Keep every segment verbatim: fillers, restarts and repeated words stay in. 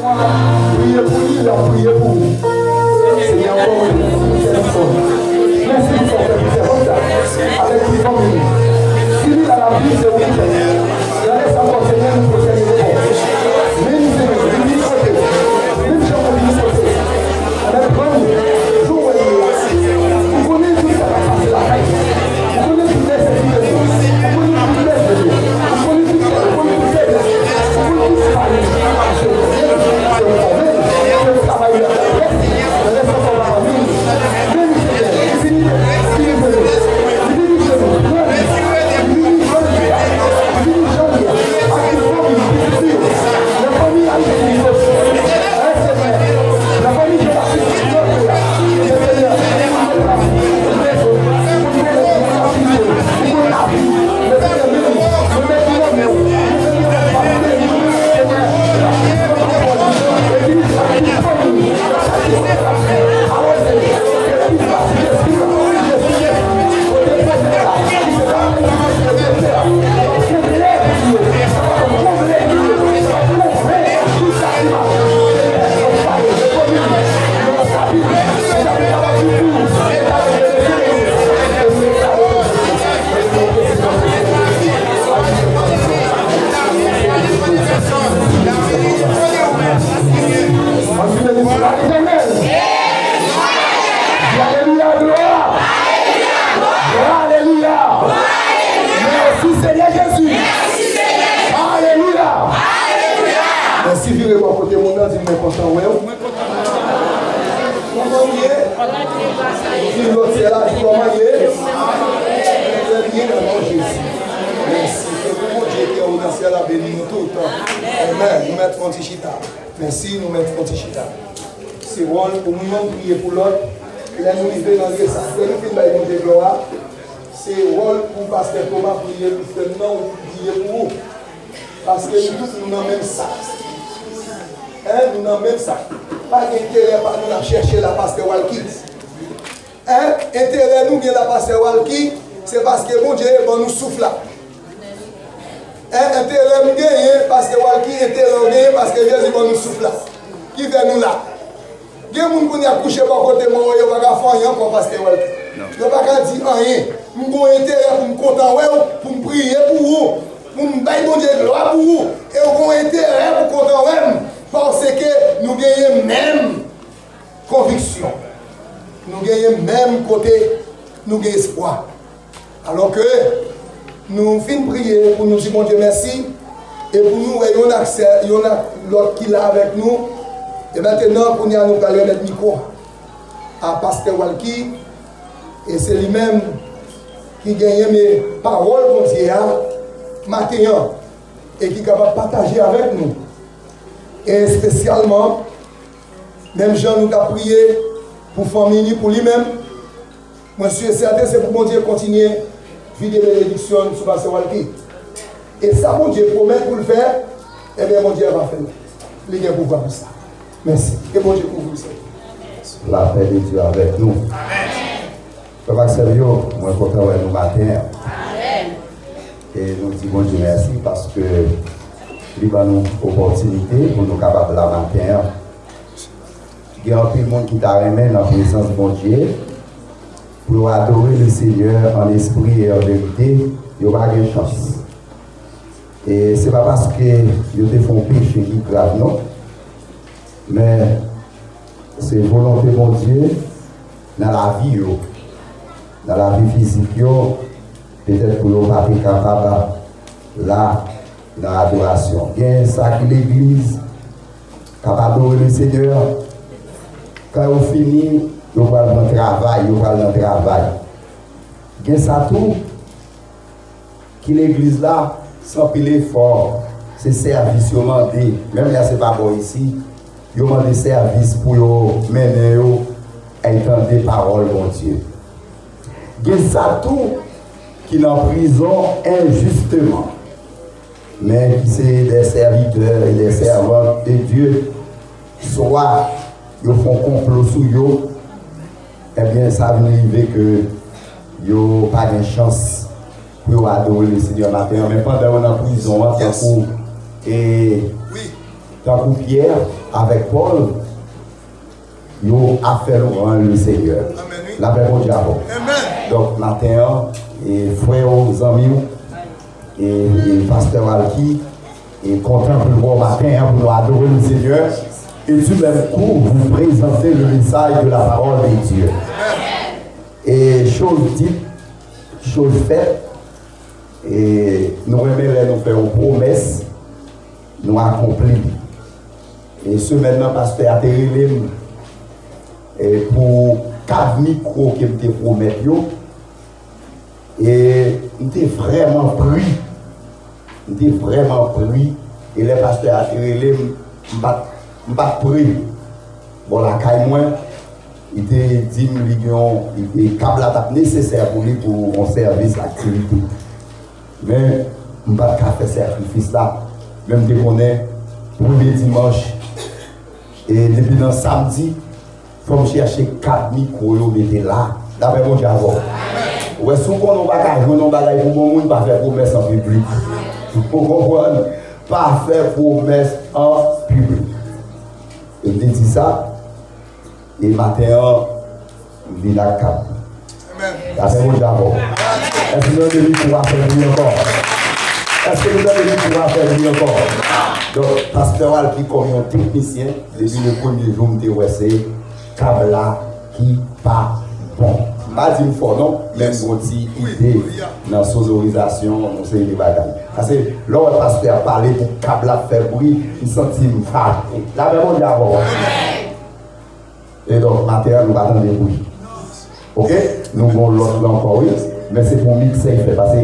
Priye pou li, l ap priye pou ou. Senyè, ankò yon fè nou fò. Mèsi pou sa w fè pou sèvant la. Avèk tout fanmi nou. Si li la, l ap viv, se ou ki fè. Gade sa ankò, Senyè, nou pwostène devan w. Beni Senyè, vini kote. Menm jan w vini kote. Ann pran nou. Jou wè nou. Ou konnen tout sa k ap pase lakay nou. Ou konnen tout nèsesite nou. Ou konnen tout bezwen nou. Ou konnen tout kè, ou konnen tout feblès. Ou konnen tout sa nou. Alelouya, glwa! Alelouya! Mèsi, Senyè Jezi! Alelouya! Mèsi, vire bò kote moun nan, di, "Mwen kontan wè w." Kòman w ye? Di lòt sè la, di, "Kòman w ye?" Trè byen, nan non Jezi. Mèsi. Ke pou Bondye ki anwo nan syèl la beni nou toutan. Amèn. Nou mèt fè yon ti chita. Mèsi, nou mèt fè yon ti chita. Se wòl pou nou youn priye pou lòt. Lè nou rive nan lye sa, lè nou fin bay Bondye glwa, se wòl pou pastè Toma priye pou frè m nan ou pou priye pou ou. Paske nou tout, nou nan menm sak. Hein, nou nan menm sak. Pa gen enterè pa nou n ap chèche la, pastè Walky. Hein, enterè nou gen la, pastè Walky, se paske Bondye ban nou souf la. Hein, enterè m genyen, pastè Walky, enterè w genyen, paske Jezi ban nou souf la. Ki fè nou la. Gen moun kounye a kouche bò kote mò yo, yo pa ka fè anyen ankò, pastè Walky. Yo pa ka di anyen. M gon enterè pou m kontan wè w, pou m priye pou ou, pou m bay Bondye glwa pou ou. E w gon enterè pou kontan wè m, paske nou genyen menm konviksyon. Nou genyen menm kote nou gen espwa. Alò ke nou fin priye pou nou di Bondye mèsi e pou nou wè youn ak sè, youn ak lòt ki la avèk nou. E mentenan, kounye a nou pral remèt mikwo a pastè Walky, e se li menm ki genyen men pawòl Bondye a maten an e ki kapab pataje avèk nou. E espesyalman, menm jan nou t ap priye pou fanmi li, pou li menm, mwen si e sèten se pou Bondye kontinye vide benediksyon l sou pastè Walky. E sa Bondye pwomèt pou l fè, ebyen Bondye a va fè l. Li gen pouvwa pou sa. Mèsi. Ke Bondye kouvri w, sè. Lapè de Dye avèk nou. Frè m ak sè m yo, mwen kontan wè nou maten an. E nou di Bondye mèsi paske li ban nou opòtinite pou nou kapab la maten an. Gen anpil moun ki ta renmen nan prezans Bondye pou yo adore Lesenyè an espri e an verite, yo pa gen chans. E se pa paske yo te fè yon peche ki grav, non. Men se volonte Bondye nan lavi yo, nan lavi fizik yo, petèt pou yo pa te kapab la nan adorasyon. Gen sa ki legliz k ap adore Lesenyè, kan yo fini, yo pral nan travay, yo pral nan travay. Gen sa tou ki legliz la, se anpil efò, se sèvis yo mande. Menm lè se pa bò isi, yo mande sèvis pou yo mennen yo al tande pawòl Bondye. Gen sa tou ki nan prizon enjisteman, men ki se de sèvitè e de sèvant de Dye, swa yo fè yon konplo sou yo, ebyen, sa vin rive ke yo pa gen chans pou yo adore Lesenyè maten an. Men pandan yo nan prizon an, tankou, e, tankou Pyè, avèk Pòl, yo ap fè lwanj le Senyè. Lapè Bondye avè w. Donk, maten an, e frè w, zanmi w, e, e pastè Walky, e kontan pou nou wè w maten an, pou nou adore le Senyè. Et du même coup, vous présenter le message de la parole de Dieu. E chose dite, chose faite, e nou renmen lè nou fè yon pwomès, nou akonpli li. E semèn nan, pastè a te rele m, e pou kat mikwo ke m te pwomèt yo, e m te vrèman pri. M te vrèman pri. E lè pastè a te rele m, m pa t, m pa t pre. Bò lakay mwen, li te di m li gen yon, li, li, kab la t ap nesesè pou li pou yon sèvis, aktivite. Men, m pa t ka fè sakrifis la. Men m te konnen, premye dimanch, e depi nan samdi, fò m chèche kat mikwo yo mete la. Lapè Bondye avè w. Ou wè, si w konnen w pa ka jwenn yon bagay pou bon moun, pa fè pwomès an piblik. Ou konprann? Pa fè pwomès an piblik. E m te di sa, e maten an, m vin ak kab. Lapè Bondye avè w. Èske nou tande mikwo a fè bri ankò? Èske nou tande mikwo a fè bri ankò? Donk, pastè Walky kòm yon teknisyen, depi le premye jou m te wè se kab la ki pa bon. M pa di m fò non, men m gon ti ide nan sonorizasyon, yon seri de bagay. Paske lè w wè pastè a pale pou kab la fè bri, m santi m fache. Lapè Bondye avè w. E donk, maten an, nou pa tande bri. Oke? Nou gon lòt la ankò, wi. Men se pou miksè y fè. Paske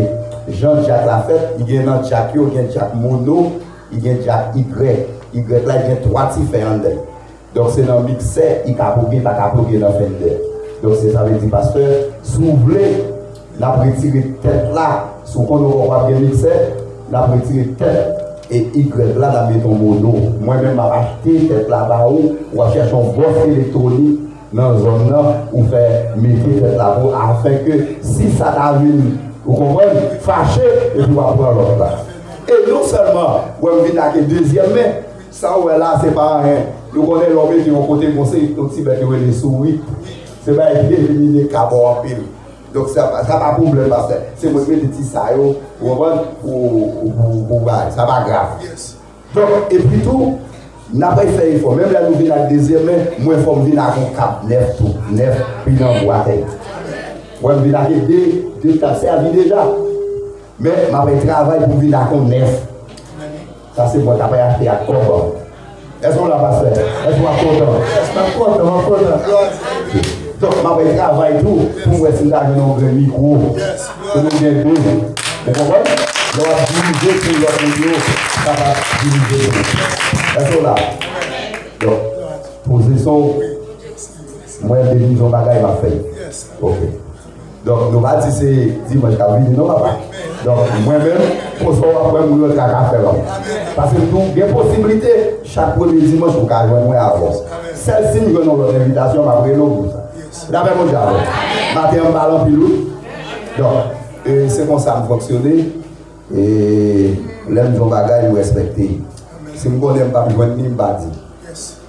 jan djak la fèt, li gen nan djak yo, gen djak mono, li gen djak igrèk. Igrèk la, li gen twa ti fè anndan l. Donk, se nan miksè, li ka pwoke, pa ka pwoke nan Fender. Donk, se sa vle di, pastè, si w vle, n ap retire tèt la. Si w konnen w p ap gen miksè, n ap retire tèt e igrèk la, n ap mete yon mono. Mwen menm, m ap achte tèt la ba ou, w ap chèche yon bòs elektwonik nan zòn nan, ou fè mete tèt la pou, afenke si sa ta vin, ou konprann, fache, epi w ap pran lòt la. E non sèlman, w wè m vin ak dezyèm men, sa w wè la, se pa anyen. Nou konnen lè w mete yon kote konsa, yon ti bèt yo rele sourit. Se bagay ki elimine kab ou anpil. Donk, sa pa, sa pa pwoblèm, pastè. Se mwen ki mete ti sa yo, ou konprann? Pou, pou, pou, pou bay. Sa pa grav. Donk, epi tou, n ap fè efò. Menm lè nou vin ak dezyèm men, mwen fò m vin ak yon kab nèf tou. Nèf, pi nan bwat. Mwen vin ak de, de kab sèvi deja. Men, m ap travay pou vin ak yon nèf. Sa se mwen k ap achte ak kòb. Èske w la, pastè? Èske w ap kontan? M ap kontan, m ap kontan. Donk, m ap travay tou pou m wè si m ka jwenn yon grenn mikwo. Pou nou gen de. Ou konprann? Lè w ap dirije pou lòt moun yo kapab dirije tou. Èske w la? Donk, poze son w. Mwen, depi m di yon bagay, m ap fè l. Ok. Donk, nou pa di se dimanch k ap vini, non, papa. Donk, mwen menm, konsa w ap wè moun yo ka, ka fè l. Paske m tou, gen posiblite, chak premye dimanch, ou ka jwenn mwen avè w. Sèl si m jwenn yon lòt envitasyon, m ap rele w pou sa. Lapè Bondye avè w. Maten an, m pale anpil, wi. Donk, e, se konsa m fonksyone. E lè m di yon bagay, m respekte. Si m konnen m p ap jwenn li, m pa di.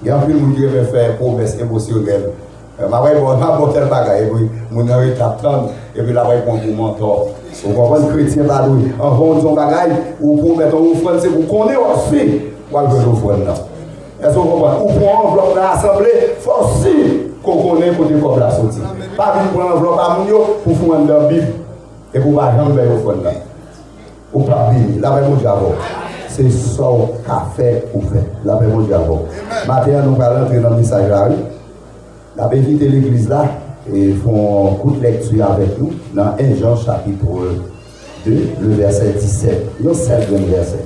Gen anpil moun ki renmen fè pwomès emosyonèl. M ap bay, bon, m ap ba w tèl bagay, epi moun nan rete ap tann, epi l ap bay pran pou mantò. Ou konprann, kretyen pa dwe. Anvan w di yon bagay, ou pwomèt yon ofrann, se pou konnen w ap fè, w al jwenn ofrann nan. Èske w konprann? Ou pran yon anvlòp nan asanble, fò w si ke w konnen kote kòb la soti. Pa vin pran anvlòp a moun yo pou foure anndan Bib, epi w pa janm bay ofrann nan. Ou p ap beni. Lapè Bondye avè w. Se sa w ka fè ou fè. Lapè Bondye avè w. Maten an, nou pral antre nan mesaj la, wi. N ap envite legliz la e fè yon kout lèkti avèk nou nan en Jan chapit de, le vèsè disèt. Yon sèl grenn vèsè.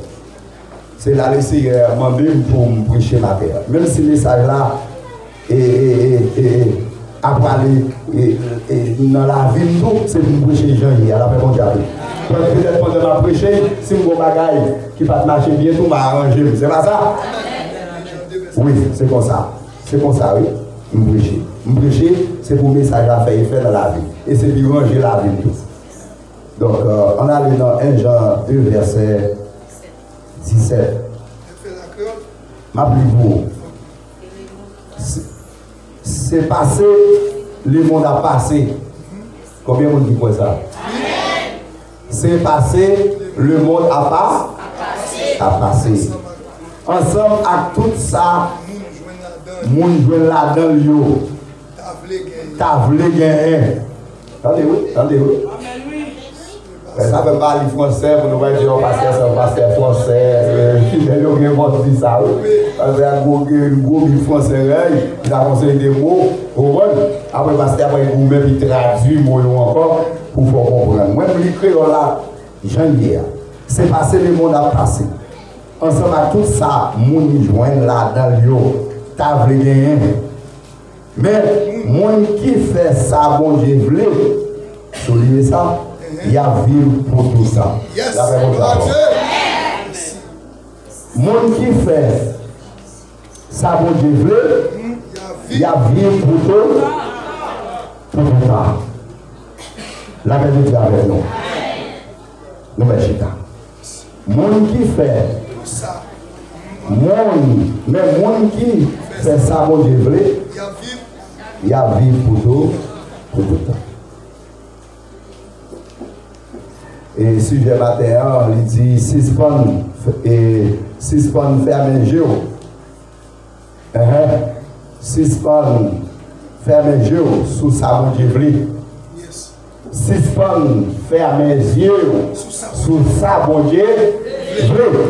Se la Lesenyè mande m pou m preche maten an. Menm si mesaj la e, e, e, e, e, ap prale, e, e, nan lavi m tou, se pou m preche jan l ye a, lapè Bondye avè w. Petèt pandan m ap preche, si m gon bagay ki pa t mache byen tou, m a aranje m. Se pa sa? Wi, se konsa. Se konsa, wi. M preche. M preche, se pou mesaj la fè efè nan lavi m. E se pou l ranje lavi m tou. Donk, euh, ann ale nan en Jan de, vèsè disèt. M ap li pou ou. Se pase, lemonn ap pase. Konbyen moun ki kwè sa? Se pase, lemonn ap pa, ap pase. Ansanm ak tout sa moun jwenn ladan l yo, ta vle genyen. Tande wi, tande wi. Sa fè m pa li fransè pou nou pa di yon pastè se yon pastè fransè. Fidèl yo gen mòd di sa wi. Pastè a gwo gen gwo bib fransè rèy. Li ta konseye de mo, ou konprann? Apre pastè a pral goumen pou l tradui mo yo ankò pou fè w konprann. Mwen m li kreyòl la jan l ye a. Se pase lemonn ap pase. Ansanm ak tout sa moun jwenn ladan l yo ta vle genyen. Men, moun ki fè sa Bondye vle, souliye sa, y ap viv pou toutan. Lapè Bondye avè w. Moun ki fè sa Bondye vle, y ap viv pou tou, pou toutan. Lapè Bondye avè nou. Nou mèt chita. Moun ki fè moun, men moun ki fè sa Bondye vle, y ap viv pou tou, pou toutan. E sijè maten an, li di sispann, e sispann fèmen je w. Enhen. Sispann fèmen je w sou sa Bondye vle. Sispann fèmen zye w sou sa Bondye vle.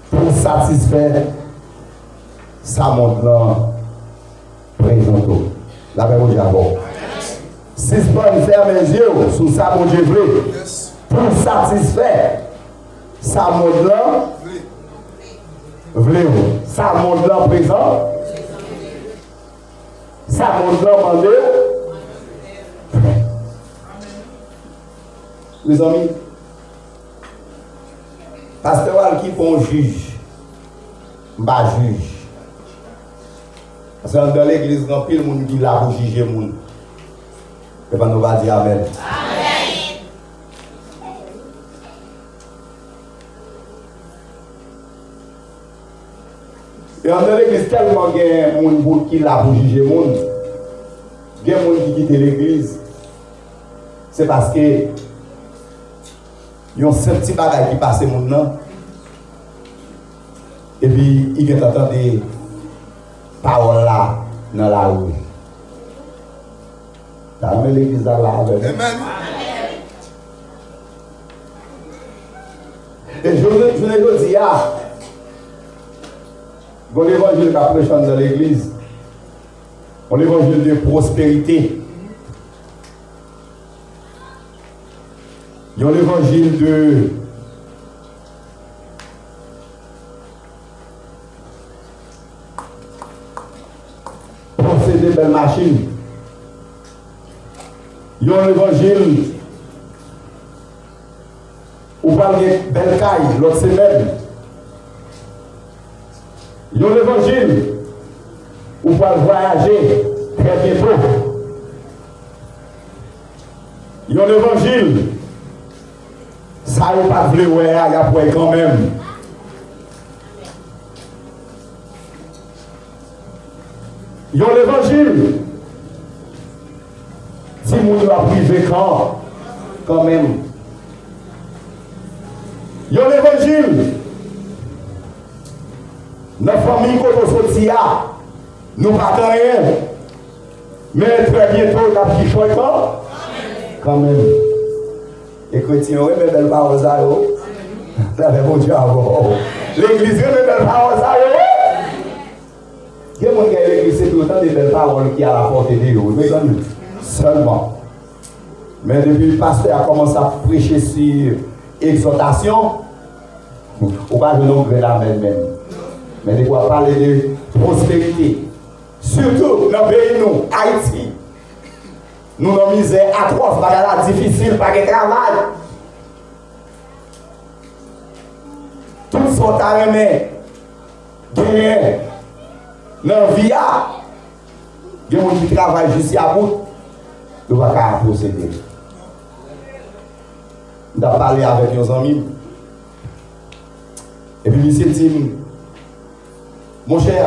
Pou satisfè sa mond lan prezante w. Lapè Bondye avè w. Sispann fèmen zye w sou sa Bondye vle. Pou satisfè sa mond lan vle w. Sa mond lan prezan. Sa mond lan mande w. Mezanmi, pastè Walky pa yon jij. M pa jij. Paske anndan legliz, gen anpil moun ki la pou jije moun. Epa nou pa di amèn. E anndan legliz, tèlman gen moun pou, ki la pou jije moun, gen moun ki kite legliz, se paske yon senp ti bagay ki pase moun nan, epi li gentan tande pawòl la nan lari. Sa menm legliz la la avè nou. Amen. E jounen, jounen jodi a, gen levanjil k ap preche anndan legliz. Yon levanjil de pwosperite. Yon levanjil de posede bèl machin. Yon levanjil, ou pral gen bèl kay lòt semèn. Yon levanjil, ou pral vwayaje trè byento. Yon levanjil, sa yo pa t vle wè a, y ap wè kanmenm. Yon levanjil, timoun yo ap rive kan, kanmenm. Yon levanjil, nan fanmi kote w soti a, nou pa t anyen. Men trè byento, n ap kichòy kan, kanmenm. E kretyen yo renmen bèl pawòl sa yo. Lapè Bondye avè w. Legliz renmen bèl pawòl sa yo. Gen moun ki al legliz, se pou yo tande bèl pawòl ki a la pòte de yo, mezanmi. Sèlman. Men depi pastè a kòmanse ap preche sou egzòtasyon, ou pa jwenn yon grenn amèn menm. Men depi w ap pale de pwosperite, sitou nan peyi nou, Ayiti, nou nan mizè atwòs, bagay la difisil, pa gen travay. Tout sa w ta renmen genyen nan vi a, gen moun ki travay jiskabout, yo pa ka posede. M t ap pale avèk yon zanmi m, epi misye di m, Monchè,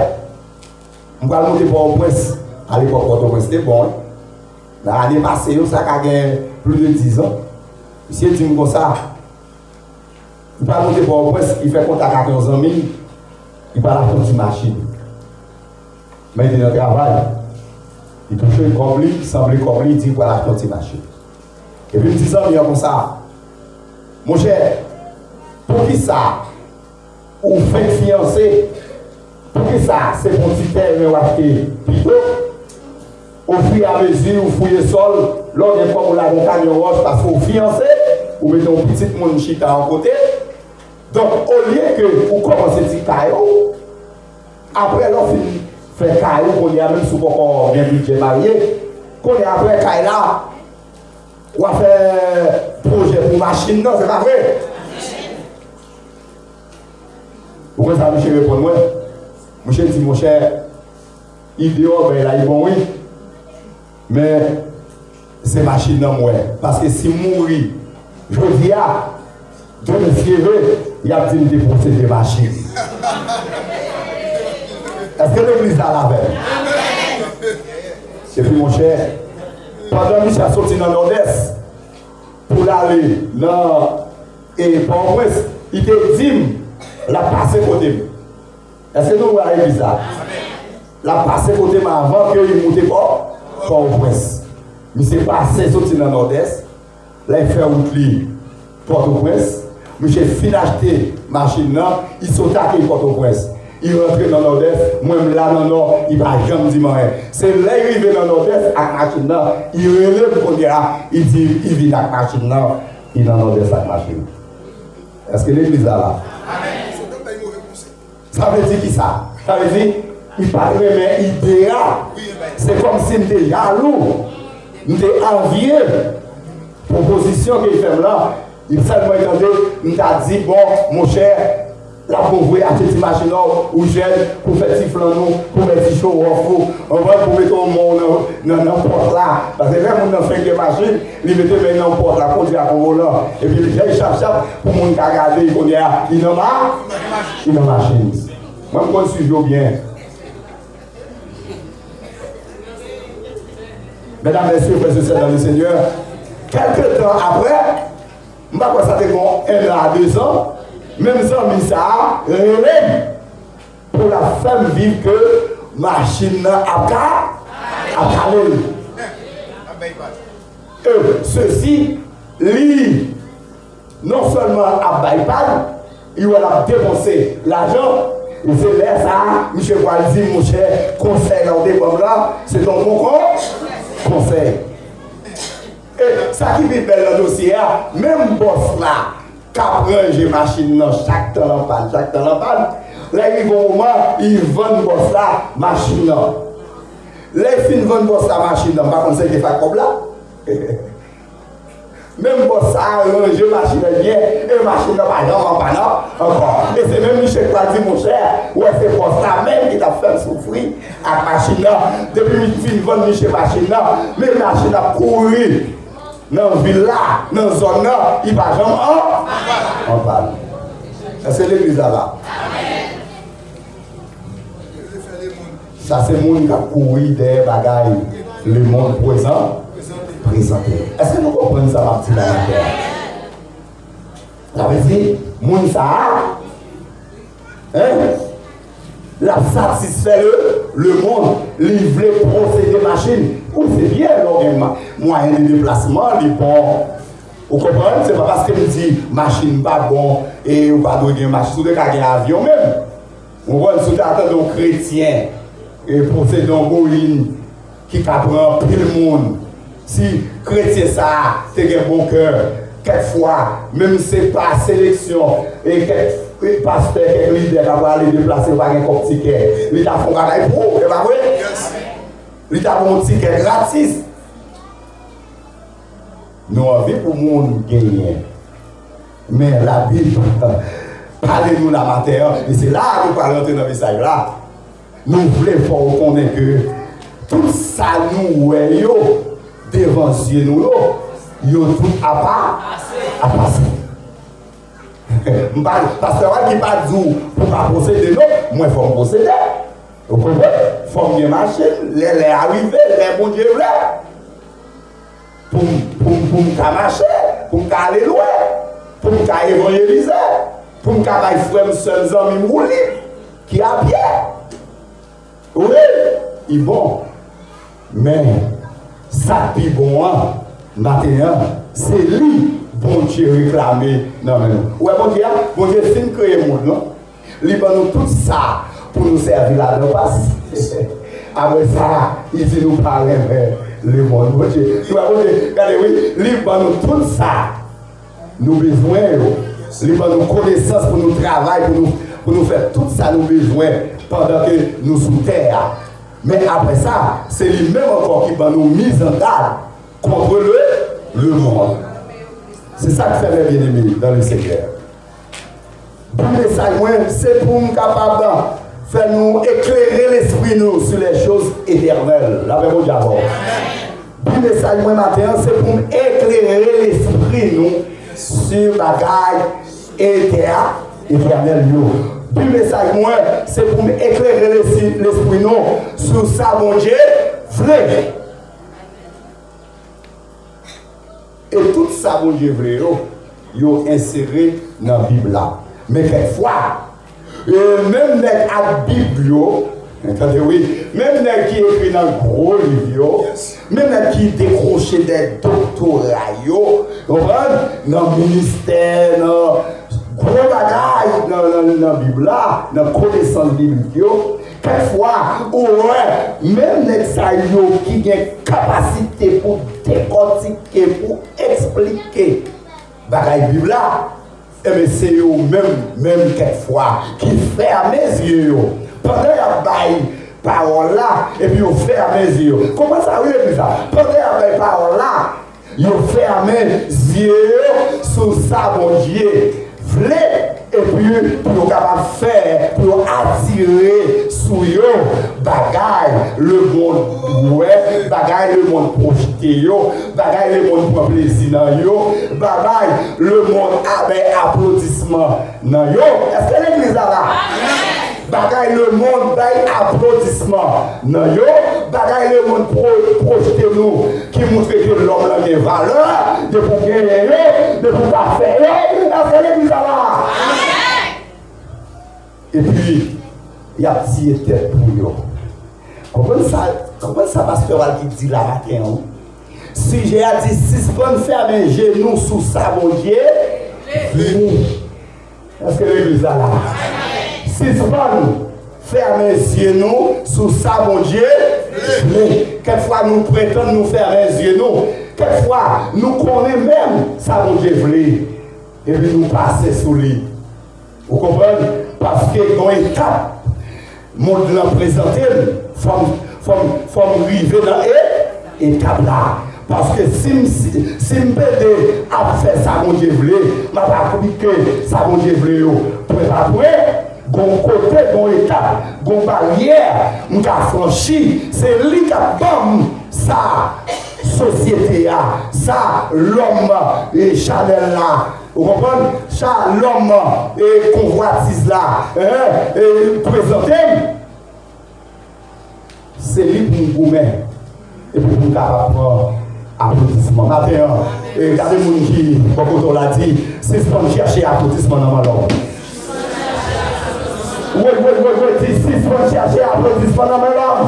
m pral monte Pòtoprens. Alepòk Pòtoprens te bon, wi. Nan ane pase yo, sa ka gen plis de diz an. Misye di m konsa, li pral monte Pòtoprens, li fè kontak ak yon zanmi l, li pral achte yon ti machin. Men li te nan travay. Li touche kòb li, li sanble kòb li, li di li pral achte yon ti machin. Epi m di zanmi an konsa, monchè, poukisa ou fenk fiyanse? Poukisa se pa yon ti tèren w achte pito? Ofiyamezi ou fouye sòl, lè w gen kòb ou lage yon kamyon wòch paske ou fiyanse, ou mete yon pitit moun chita yon kote. Donk, olye ke ou kòmanse ti kay ou, apre lè w fin fè kay ou, kounye a menm si w poko gen bidjè marye, kounye a apre kay la, w a fè pwojè pou machin nan, se pa vre? Ou konn sa misye reponn mwen? Misye di, monchè, ide w bay la, li bon, wi. Men, se machin nan m wè. Paske si m mouri jodi a, demen si Dye vle, y ap di m te posede machin. Èske legliz la la avè m? Epi, monchè, pandan misye ap soti nan Nòdès pou l ale nan, e, Pòtoprens, li te di m l ap pase kote m. Èske nou wè legliz la? L ap pase kote m avan ke li moute Pò, Pòtoprens. Misye pase soti nan Nòdès, lè l fè wout li Pòtoprens, misye fin achte machin nan, li sot ateri Pòtoprens. Li rantre nan Nòdès, mwen m la nan Nò, li pa janm di m anyen. Se lè l rive nan Nòdès ak machin nan, li rele m kounye a, li di li vin ak machin nan, li nan Nòdès ak machin. Èske legliz la la? Sa vle di ki sa? Sa vle di, li pa t renmen ide a. Se kòmsi m te jalou. M te anvye pwopozisyon ke li fè m lan. Li sèlman tande, m ta di, bon, monchè, l ap bon vre, achte ti machin ou, ou jèn, pou fè ti flann ou, pou fè ti show off ou. Anvan pou mete yon men w nan, nan, nan pòt la. Paske lè moun nan fenk gen machin, li mete men nan pòt la, kondui ak yon volan. Epi li fè chap chap pou moun ka gade, kounye a, li nan ma-, li nan machin. Mwen m konn swiv yo byen. Medam, mesye, frè e sè nan le Senyè, kèlke tan apre, m pa kwè sa te gon en an a de zan, menm zanmi sa a rele m pou l ap fè m viv ke machin nan ap ka, ap kale l. E sesi, li non sèlman ap bay pad, li wè l ap depanse lajan, e se lè sa a, misye pral di, monchè, konsèy la w te ban m la, se t on bon kon-, konsèy. E sa ki pi bèl nan dosye a, menm bòs la k ap ranje machin nan chak tan l an pàn, chak tan l an pàn, lè rive yon moman, li vann bòs la machin nan. Lè l fin vann bòs la machin nan, m pa konn sa l te fè ak kòb la. Menm bòs sa a ranje machin nan byen, e machin nan pa janm an pàn ankò. E se menm misye k pral di, monchè, ou wè se bòs la menm ki t ap fè m soufri ak machin nan. Depi m fin vann misye machin nan, men machin ap kouri nan vil la, nan zòn nan, li pa janm an, an pàn. Èske legliz la la? Sa se moun k ap kouri dèyè bagay lemonn prezan, prezante. Èske nou konprann sa m ap di la maten an? Sa vle di, moun sa a, en, l ap satisfè le, lemonn, li vle posede machin. Wi, se byen, lè w gen ma-, mwayen de deplasman, li bon. Ou konprann? Se pa paske m di machin pa bon, e ou pa dwe gen machin. Si w te ka gen avyon menm. Ou konprann? Si w ta tande yon kretyen, e, posede yon Boeing ki ka pran anpil moun, si kretyen sa a te gen bon kè, kèk fwa, menm se pa seleksyon, e kèk, e, pastè, kèk lidè ka prale deplase, yo pa gen kòb tikè, li ta fè yon bagay pou ou, e pa vre? Li ta ba w yon tikè gratis. Nou anvi pou moun genyen. Men Labib pale nou la maten an, e se la a nou pral rantre nan mesaj la. Nou vle fè w konnen ke tout sa nou wè yo devan zye nou yo, yo tout apa, apase. M pa, pastè Walky pa di w pou w pa posede, non, mwen fò m posede. Ou konprann? Fò m gen machin, lè, lè a rive, lè Bondye vle. Pou m, pou m, pou m ka mache, pou m ka ale lwen, pou m ka evanjelize, pou m ka bay frè m, sè m, zanmi m woulib ki apye. Wi, li bon. Men, sa k pi bon an, maten an, se li Bondye reklame nan men nou. Ou wè Bondye a? Bondye fin kreye mond lan. Li ban nou tout sa pou nou sèvi ladan pas. Apre sa, li di nou pa renmen lemonn. Bondye, nou wè Bondye, gade wi, li ban nou tout sa nou bezwen yo. Li ban nou konesans pou nou travay, pou nou, pou nou fè tout sa nou bezwen pandan ke nou sou tè a. Men apre sa, se li menm ankò ki ban nou mizangad contre le, le monde. Se sa k fè, mes bien-aimés dans le Seigneur. Bi mesaj mwen, se pou m kapab fè nou eklere lespri nou sur les choses éternelles. Lapè Bondye avè w. Bi mesaj mwen maten an, se pou m eklere lespri nou sur bagay etè-, etènèl yo. Bi mesaj mwen, se pou m eklere lesi-, lespri nou sur sa Bondye vle. E tout sa Bondye vle yo, yo ensere nan Bib la. Men kèk fwa, e, menm nèg ak Bib yo, tande wi, menm nèg ki ekri nan gwo liv yo, menm nèg ki dekwoche dè doktora yo, konprann, nan ministè, nan gwo bagay, nan, nan, nan Bib la, nan konesans biblik yo, kèk fwa, ou wè, menm nèg sa yo ki gen kapasite pou dekòtike, pou eksplike bagay Bib la, enben, se yo menm, menm kèk fwa, ki fèmen zye yo. Pandan y ap bay pawòl la, epi yo fèmen zye yo. Konprann sa, wi, legliz la. Pandan y ap bay pawòl la, yo fèmen zye yo sou sa Bondye vle, epi pou yo kapab fè, pou yo atire sou yo bagay lemonn wè, bagay lemonn pwojte yo, bagay lemonn pran plezi nan yo, bagay lemonn a bay aplodisman nan yo. Èske legliz la la? Bagay lemonn bay aplodisman nan yo, bagay lemonn pwo-, pwojte nou ki montre ke lòm lan gen valè, depi w genyen yo, depi w ka fè yo, èske legliz la la? Epi, y ap tiye tèt pou yo. Konprann sa, konprann sa pastè Walky di la maten an. Sijè a di sispann fèmen je nou sou sa Bondye vle. Èske legliz la la? Sispann fèmen zye nou sou sa Bondye vle. Kèk fwa nou pretann nou fèmen zye nou. Kèk fwa nou konnen menm sa Bondye vle. Epi nou pase sou li. Ou konprann? Paske gon etap mond lan prezante m, fò m, fò m, fò m rive nan e-, etap la. Paske si m, si, si m pede ap fè sa Bondye vle, m ap aplike sa Bondye vle yo. Pwen pa pwen, gon kote, gon etap, gon baryè m ka franchi, se li k ap ban m sa sosyete a, sa lòm e chanèl la, ou konprann? Sa lòm e konvwatiz la, en, e prezante m. Se li pou m goumen. Epi pou m kapab pran aplodisman. Maten an, e gade moun ki bò kote w la, di, sispann chèche aplodisman nan men lòm. Woy, woy, woy, woy, di, sispann chèche aplodisman nan men lòm.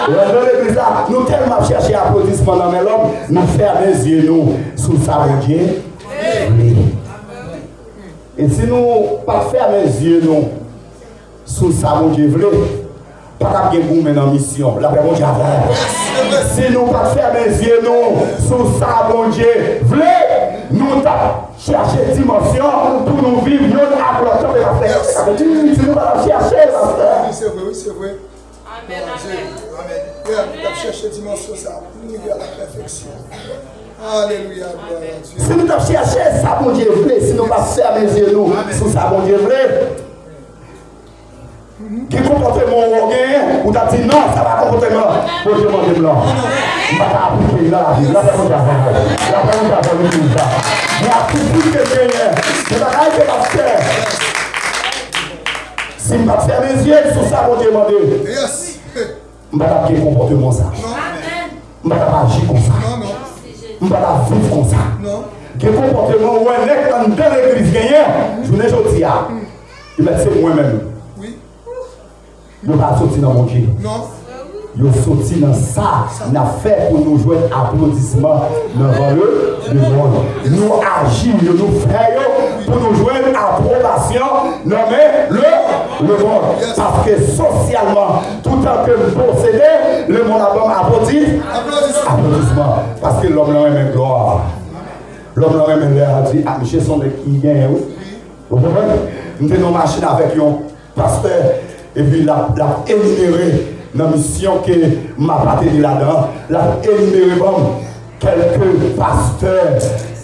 Wè, nan legliz la, nou tèlman ap chèche aplodisman nan men lòm, nou fèmen zye nou sou sa Bondye vle. E si nou pa t fèmen zye nou sou sa Bondye vle, pa t ap gen goumen nan misyon. Lapè Bondye avè w. Si nou pa t fèmen zye nou sou sa Bondye vle, nou t ap chèche dimansyon pou nou viv youn ak lòt. Tanpri, pastè. Si nou pa t ap chèche, pastè. Wi, se vre, wi, se vre. Amen, amen. Amen. Yeah, nou t ap chèche dimansyon sa pou nou rive a la pèfeksyon. Alelouya, glwa a Dye. Si nou t ap chèche sa Bondye vle, si nou pa t fèmen zye nou sou sa Bondye vle, ki konpòteman w genyen, ou t ap di, "Non, sa pa konpòteman Bondye mande m lan." M pa ka aplike l nan lavi m. Lapè Bondye avè w. Lapè Bondye avè w, legliz la. Gen atitid ke m genyen. Se bagay ke m ap fè. Si m pa t fèmen Bondye sou sa Bondye mande. Yes. M pa t ap gen konpòteman sa. Non. M pa t ap aji konsa. Non, non. M pa t ap viv konsa. Non. Gen konpòteman ou wè nèg anndan legliz genyen, jounen jodi a, li mèt se mwen menm. Wi. Yo pa soti nan Bondye. Non. Yo soti nan sa n ap fè pou nou jwenn aplodisman nan van le, lemonn. Nou aji yo, nou fè yo pou nou jwenn apwobasyon nan men le, lemonn. Paske sosyalman, toutan ke m posede, lemonn ap ban m aplodi, aplodisman. Paske lòm nan renmen glwa. Lòm nan renmen lè a di, "Ah, misye se yon nèg ki genyen, wi." Ou konprann? M te nan yon machin avèk yon pastè, epi l ap, l ap enimere nan misyon ke m apateni ladan an, l ap enimere ban m kèlke pastè,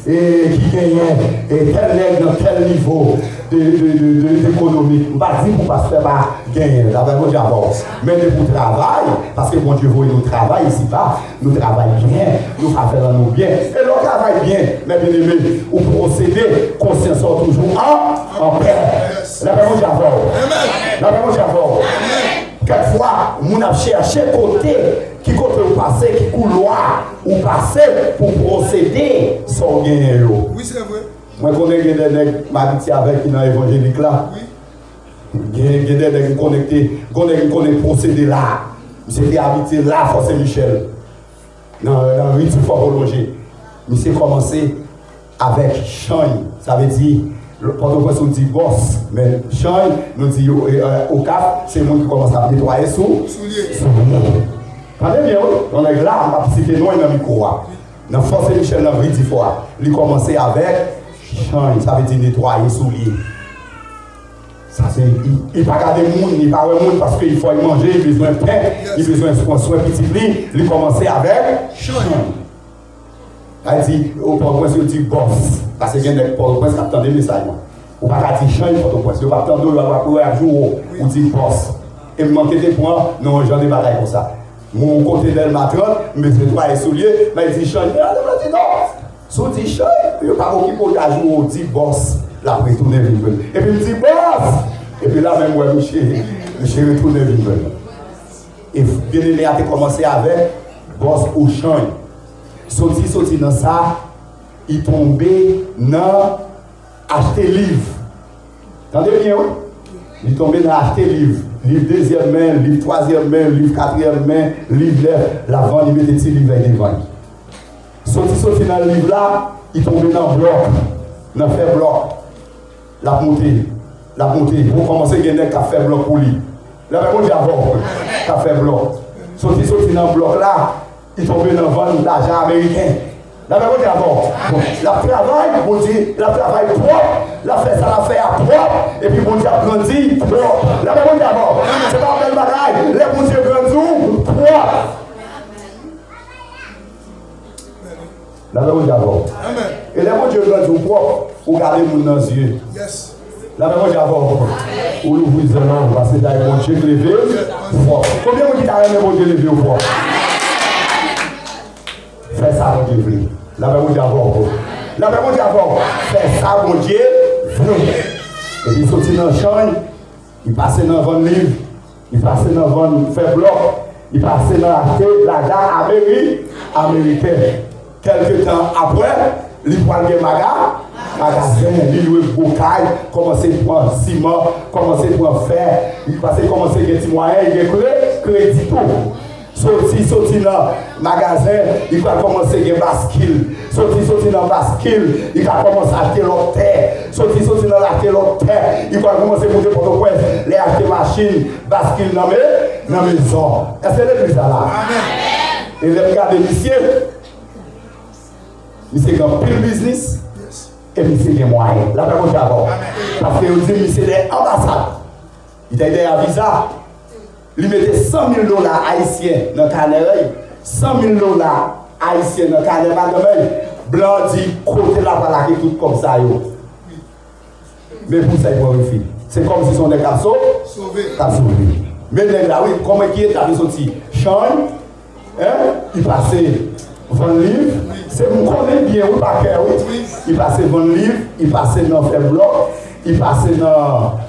e, ki genyen, e, tèl nèg nan tèl nivo de, de, de, de, ekonomik. M pa di pou pastè pa genyen, travay Bondye avè w. Men depi w travay, paske Bondye voye nou travay isiba, nou travay byen, nou fè afè lan nou byen. E lè w travay byen, men byeneme, ou pwosede, konsyans ou toujou an, an pè. Lapè Bondye avè w. Lapè Bondye avè w. Kèk fwa, moun ap chèche kote, ki kote ou pase, ki koulwa ou pase pou pwosede sa w genyen yo. Wi, se vre. Mwen konnen gen de nèg m abitye avèk ki nan evanjelik la. Wi. Gen, gen de nèg m konekte, gen nèg m konnen pwosede la. Misye te abitye la, Fò Sen Michèl. Nan, nan ri Difò Pwolonje. Misye kòmanse avèk chanj. Sa vle di, Pòtoprens ou di bòs, men chanj, nou di yo, e, e, Okap, se moun ki kòmanse ap netwaye sou, soulye. Soulye. Tande byen, wi. Yon nèg la, m ap site non l nan mikwo a. Nan Fò Sen Michèl, nan ri Difò a. Li kòmanse avèk chanj, sa vle di netwaye soulye. Sa se, li, li pa gade moun, li pa wè moun, paske li fò li manje, li bezwen pen, li bezwen pran swen pitit li, li kòmanse avèk chanj. Sa di, o Pòtoprens yo di bòs, paske gen nèg Pòtoprens k ap tande mesaj mwen. Ou pa ka di chanj Pòtoprens, yo p ap tande w, yo p ap wè w, y ap joure w, ou di bòs. E m manke te pran nan yon jan de bagay konsa. Mwen yon kote Dèlma trant, m bezwen netwaye soulye, m al di chanj, mwen di non. Si w di chanj, yo p ap okipe w, y a jou w di bòs, l ap retounen vin jwenn. Epi m di bòs! Epi la menm m wè misye, misye retounen vin jwenn. E byeneme a te kòmanse avèk bòs ou chanj. Soti, soti nan sa, li tonbe nan achte liv. Tande byen, wi. Li tonbe nan achte liv. Liv dezyèm men, liv twazyèm men, liv katriyèm men, liv nèf. L ap vann, li mete ti liv la, li te vann. Soti, soti nan liv la, li tonbe nan blòk, nan fè blòk. L ap moute, l ap moute. Bon, kòmanse gen nèg k ap fè blòk pou li. Lapè Bondye avè w, k ap fè blòk. Soti, soti nan blòk la, li tonbe nan vann lajan ameriken. Lapè Bondye avè w. Bon, l ap travay, Bondye, l ap travay pwòp, l ap fè sa l ap fè a pwòp, epi Bondye ap grandi pwòp. Lapè Bondye avè w. Se pa yon bèl bagay, lè Bondye grandi w pwòp. Lapè Bondye avè w. E lè Bondye grandi w pwòp, ou gade moun nan zye. Lapè Bondye avè w. Ou louvri zèl ou, paske sa e Bondye k leve pwòp. Konbyen moun ki ta renmen Bondye leve yo pwòp? Fè sa Bondye vle. Lapè Bondye avè w. Lapè Bondye avè w. Fè sa Bondye vle. Epi soti nan chanj, li pase nan vann liv, li pase nan vann fè blòk, li pase nan achte lajan ameri-, ameriken. Kèlke tan apre, li pral gen maga, magazen, li lwe gwo kay, kòmanse pran siman, kòmanse pran fè, li pase kòmanse gen ti mwayen, li gen kre-, kredi tou. Soti, soti nan magazen, li pral kòmanse gen baskil. Soti, soti nan baskil, li ka kòmanse achte lòt tè. Soti, soti nan achte lòt tè, li pral kòmanse moute Pòtoprens. Lè achte machin, baskil nan me-, nan mezon. Èske legliz la la? E lè m gade misye, misye gen anpil biznis, e misye gen mwayen. Lapè Bondye avè w. Paske yo di misye de anbasad. Li te dèyè viza. Li mete san mil dola ayisyen nan kanè l. San mil dola ayisyen nan kanè madanm l. Blan di, kote l ap al ak tout kòb sa yo? Men pou sa, li pran refi. Se kòmsi se yon nèg k ap so-, k ap sove. Men nèg la, wi, kòman ki eta li soti? Chanj, Hein? Li pase vann liv. Se m konnen byen, wi, pa kè, wi. Li pase vann liv, li pase nan fè blòk, li pase nan,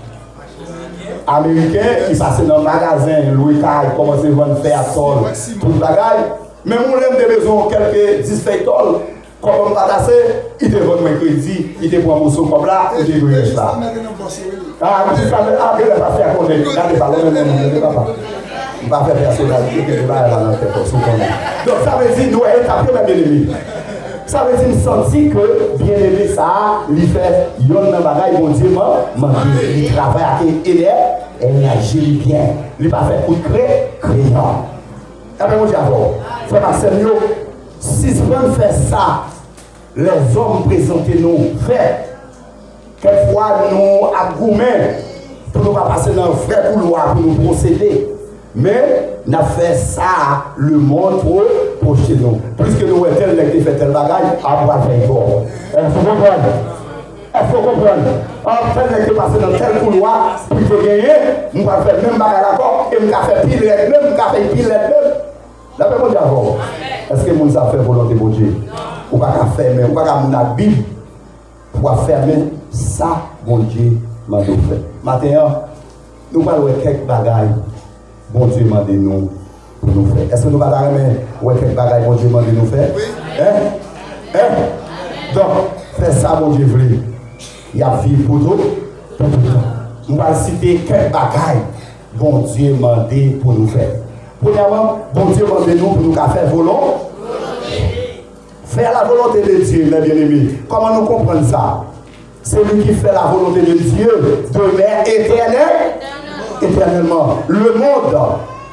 Ameriken ki pase nan magazen, lwe kay, kòmanse vann fè ak tòl, tout bagay. Menm yon lè m te bezwen yon kèlke dis fèy tòl, kòb m pa t ase, li te vann mwen kredi, li te pran moso kòb la, li te dwe rès la. Ah, m di sa, men, ah, genlè pastè a konnen, gade pa, lòt moun, gade papa. M pa fè pèsonalite, gen de bagay la nan tèt ou, si w konnen. Donk, sa vle di, nou wè etap yo, men byeneme. Sa vle di, m santi ke byeneme sa a, li fè yonn nan bagay Bondye man-, mande. Li travay ak enè-, enèji li byen. Li pa fè kout kre-, kreyon. Apre Bondye avè w. Frè m ak sè m yo, sispann fè sa lèzòm prezante nou fè. Kèk fwa, nou ap goumen pou nou pa pase nan vrè koulwa pou nou pwosede. Men, n ap fè sa lemonn pwo-, pwojte nou. Pliske nou wè tèl nèg te fè tèl bagay, a, m pral fè egò. Èske w konprann? Èske w konprann? A, tèl nèg te pase nan tèl koulwa pou l te genyen, m pral fè menm bagay la ankò, e m ka fè pi rèd menm, m ka fè pi rèd menm. Lapè Bondye avè w. Èske moun sa ap fè volonte Bondye? Ou pa ka fèmen, ou pa ka moun ak Bib pou w ap fèmen sa Bondye mande w fè. Maten an, nou pral wè kèk bagay Bondye mande nou pou nou fè. Èske nou pa ta renmen wè kèk bagay Bondye mande nou fè? Wi. Hein? Hein? Donk, fè sa Bondye vle. Y ap viv pou tou, pou toutan. M pral site kèk bagay Bondye mande pou nou fè. Premyèman, Bondye mande nou pou nou ka fè volon-, faire la volonté de Dieu, mes bien-aimés. Kòman nou konprann sa? Celui qui fait la volonté de Dieu demeure éternel, éternellement. Le monde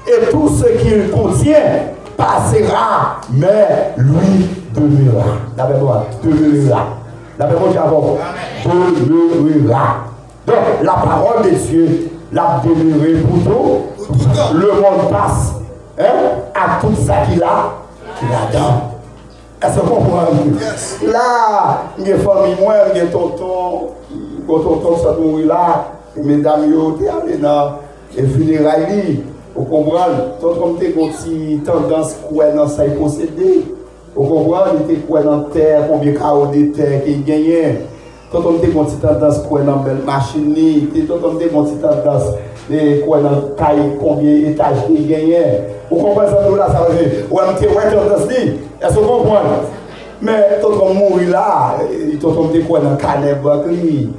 et tout ce qu'il contient passera, mais lui demeurera. Lapè Bondye, demeurera. Lapè Bondye avè w. Demeurera. Donc, la parole de Dieu, l ap demere pou tou. Le monde passe, hein, ak tout sa ki la, ki ladan. Èske w konprann? Yes. La, m gen fanmi mwen, m gen tonton, gwo tonton k sot mouri la, e medam yo te ale nan, e, fineray li. Ou konprann? Tonton m te gon ti tandans kwè nan sa l posede. Ou konprann? Li te kwè nan tè, konbyen kawo de tè ke l genyen. Tonton m te gon ti tandans kwè nan bèl machin li. Te, tonton m te gon ti tandans, e, kwè nan kay, konbyen etaj ke l genyen. Ou konprann sa m di w la, sa vle di, wè, m te wè tandans li. Èske w konprann? Men tonton m mouri la, e, tonton m te kwè nan kanè bank li.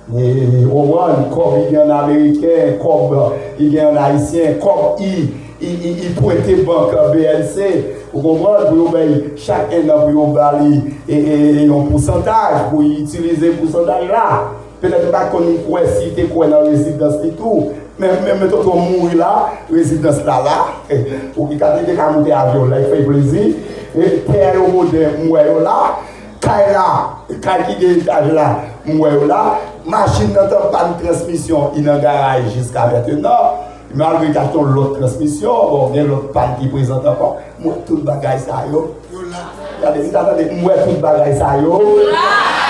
E, ou konprann, kòb li gen an ameriken, kòb li gen an ayisyen, kòb li, li, li, li prete bank B N C, ou konprann, pou yo bay chak ennan pou yo ba li, e, e, e, yon pousantaj, pou li itilize pousantaj la. Petèt m pa konn kwè si li te kwè nan rezidans li tou, men, men, men tonton mouri la, rezidans la la, ou ki ka, li te ka moute avyon la, li fè plezi, e, tè yo Boden, m wè yo la, kay la, kay ki gen etaj la, m wè yo la. Machin nan t an pàn transmisyon, li nan garaj jiska mentenan. Malgre li t achte yon lòt transmisyon, bon, gen lòt pàn ki prezante ankò. M wè tout bagay sa yo. Yo la. Gade, m ta tande, m wè tout bagay sa yo.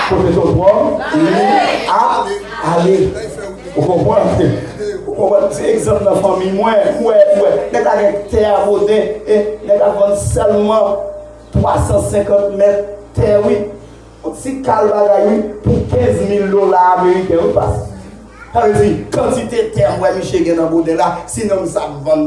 Kote tonton m? Li a-, ale. Ou konprann? Ou konprann? Se egzanp nan fanmi mwen. M wè, m wè. Nèg la gen tè a Boden. E nèg la vann sèlman twa san senkant mèt tè, wi. Yon ti kal bagay, wi, pou kenz mil dola ameriken, wi, pas. Sa vle di, kantite tè m wè misye gen nan Boden la, si nonm sa ap vann